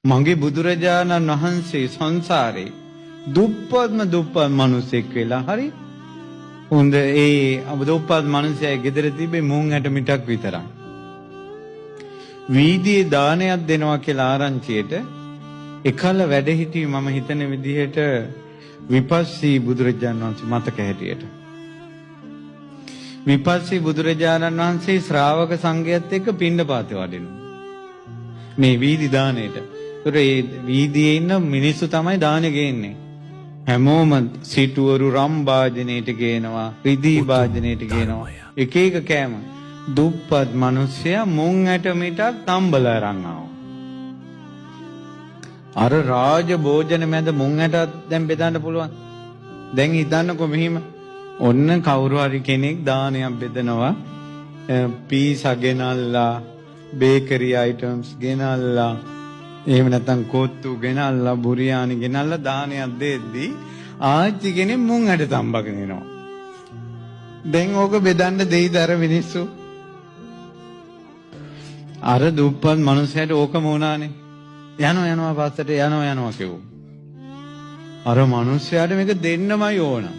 මගේ බුදුරජාණන් වහන්සේ සංසාරේ දුප්පත්ම දුප්පත් මිනිසෙක් වෙලා හරි හොඳ ඒ දුප්පත් මිනිසයා ගෙදර තිබේ මුං ඇට මිටක් විතරක්. වීදියේ දානයක් දෙනවා කියලා ආරංචියට එකල වැඩ හිටි මම හිතන විදිහට විපස්සී බුදුරජාණන් වහන්සේ මතක හැටියට. විපස්සී බුදුරජාණන් වහන්සේ ශ්‍රාවක සංඝයාත් එක්ක පිණ්ඩපාතේ වඩිනවා. මේ වීදි දාණයට. ඒතර ඒ වීදියේ ඉන්න මිනිස්සු තමයි දානෙ ගේන්නේ. හැමෝම සිටුවරු රම් භාජනයට ගේනවා, රිදී භාජනයට ගේනවා. එක එක කෑම. දුප්පත් මිනිස්සයා මුං ඇට මිටක් තම්බලා අරන් ආවා. අර රාජ භෝජන මැද මුං ඇටක් දැන් බෙදන්න පුළුවන්. දැන් හිතන්නකො මෙහිම. ඔන්න කවුරු හරි කෙනෙක් දානයක් බෙදනවා. පීසා ගෙනල්ලා, බේකරි අයිටම්ස් ගෙනල්ලා, එහෙම නැත්නම් කොත්තු ගෙනල්ලා, බුරියානි ගෙනල්ලා දානයක් දෙද්දී ආච්චි කෙනෙක් මුං ඇට තම්බගෙන එනවා. දැන් ඕක බෙදන්න දෙයිද අර මිනිස්සු? අර දුප්පත් මනුස්සයාට ඕකම වුණානේ. යනවා යනවා පස්සට යනවා යනවා කිව්වා. අර මනුස්සයාට මේක දෙන්නමයි ඕන.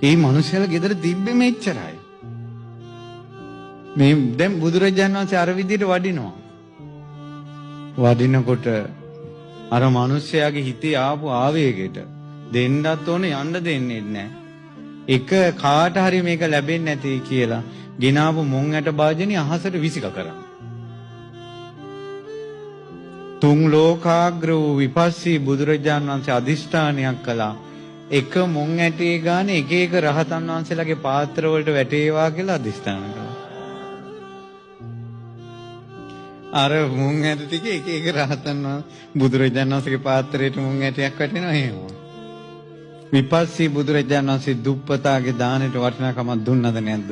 ඒ මනුස්සයාලා ගෙදර තිබ්බේ මෙච්චරයි. මේ දැන් බුදුරජාණන් වහන්සේ අර විදිහට වඩිනවා. වඩිනකොට අර මනුස්සයාගේ හිතේ ආපු ආවේගයට දෙන්නත් ඕනේ යන්න දෙන්නේ නැහැ. එක කාට හරි මේක ලැබෙන්නේ නැති කියලා ගෙනාවු මුං ඇට භාජනය අහසට විසික කරා. තුන් ලෝකාග්‍ර වූ විපස්සී බුදුරජාණන් වහන්සේ අදිෂ්ඨානයක් කළා. එක මුං ඇටේ ගානේ එක එක රහතන් වහන්සේලාගේ පාත්‍ර වලට වැටේවා කියලා අදිෂ්ඨාන කළා. අර මුං ඇට ටික එක එක රහතන් වහන්සේ බුදුරජාණන් වහන්සේගේ පාත්‍රයට මුං ඇටයක් වැටෙනවා එහෙම. විපස්සී බුදුරජාණන් වහන්සේ දුප්පතාගේ දානෙට වටිනාකමක් දුන්නද නැද්ද?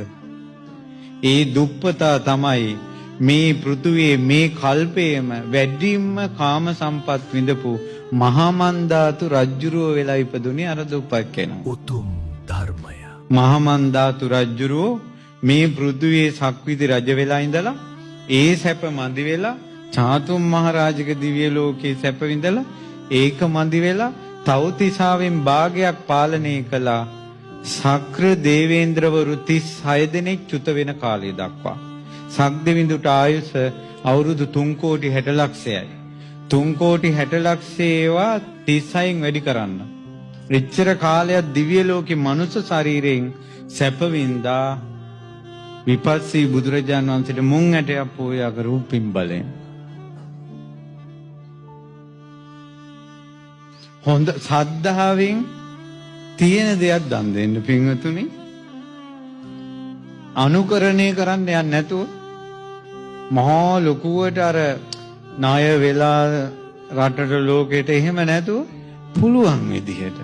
ඒ දුප්පතා තමයි මේ පෘථුවියේ මේ කල්පයේම වැඩිම කාම සම්පත් විඳපු මහා මන්දාතු රජ්ජුරුව වෙලා ඉපදුනේ අර දුප්පත් කෙනා. උතුම් ධර්මය. මහා මන්දාතු රජ්ජුරුව මේ පෘථුවියේ සක්විති රජ වෙලා ඉඳලා ඒ සැප මදි වෙලා චාතුම් මහරජක දිව්‍ය ලෝකේ සැප විඳලා ඒක මදි වෙලා තව්තිසාවෙන් භාගයක් පාලනය කළා. සක්‍ර දේවේන්ද්‍රවරු 36 දෙනෙක් චුත වෙන කාලය දක්වා. සක්දෙවිඳුට ආයුෂ අවුරුදු 3 කෝටි 60 ලක්ෂයයි. 3 කෝටි 60 ලක්ෂ ඒවා 36න් වැඩි කරන්න. එච්චර කාලයක් දිව්‍ය ලෝකේ මනුස්ස ශරීරයෙන් සැප වින්දා විපස්සී බුදුරජාණන් වහන්සේට මුං ඇටයක් පෝයා කරපු පින් බලයෙන්. හොඳ සද්ධාවෙන් තියෙන දෙයක් දන් දෙන්න පින්වතුනි. අනුකරණය කරන්න යන්නේ නැතුව මහා ලොකුවට අර ණය වෙලා රටට ලෝකෙට එහෙම නැතුව පුළුවන් විදිහට.